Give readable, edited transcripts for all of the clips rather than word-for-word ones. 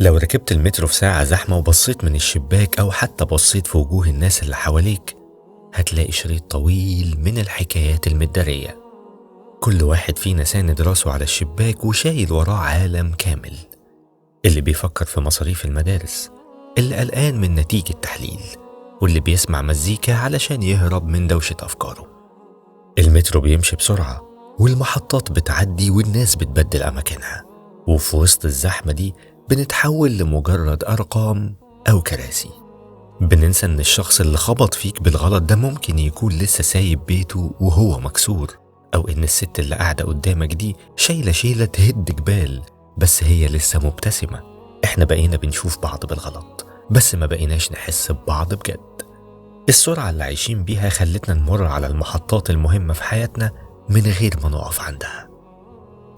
لو ركبت المترو في ساعة زحمة وبصيت من الشباك أو حتى بصيت في وجوه الناس اللي حواليك، هتلاقي شريط طويل من الحكايات المدارية. كل واحد فينا ساند راسه على الشباك وشايل وراه عالم كامل. اللي بيفكر في مصاريف المدارس، اللي قلقان من نتيجة تحليل، واللي بيسمع مزيكا علشان يهرب من دوشة أفكاره. المترو بيمشي بسرعة والمحطات بتعدي والناس بتبدل أماكنها، وفي وسط الزحمة دي بنتحول لمجرد أرقام أو كراسي. بننسى إن الشخص اللي خبط فيك بالغلط ده ممكن يكون لسه سايب بيته وهو مكسور، أو إن الست اللي قاعدة قدامك دي شايلة شيلة تهد جبال بس هي لسه مبتسمة. إحنا بقينا بنشوف بعض بالغلط بس ما بقيناش نحس ببعض بجد. السرعة اللي عايشين بيها خلتنا نمر على المحطات المهمة في حياتنا من غير ما نقف عندها.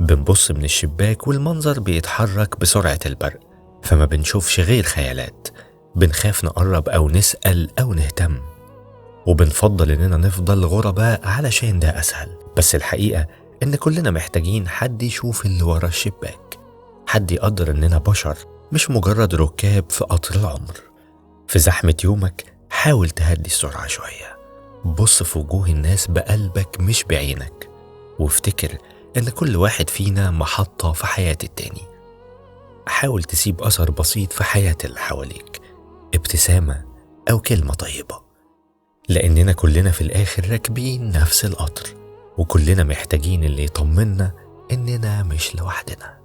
بنبص من الشباك والمنظر بيتحرك بسرعة البرق، فما بنشوفش غير خيالات. بنخاف نقرب أو نسأل أو نهتم، وبنفضل إننا نفضل غرباء علشان ده أسهل. بس الحقيقة إن كلنا محتاجين حد يشوف اللي ورا الشباك، حد يقدر إننا بشر مش مجرد ركاب في قطر العمر. في زحمة يومك حاول تهدي السرعة شوية، بص في وجوه الناس بقلبك مش بعينك، وافتكر إن كل واحد فينا محطة في حياة التاني. حاول تسيب أثر بسيط في حياة اللي حواليك، ابتسامة أو كلمة طيبة، لأننا كلنا في الآخر راكبين نفس القطر، وكلنا محتاجين اللي يطمنا إننا مش لوحدنا.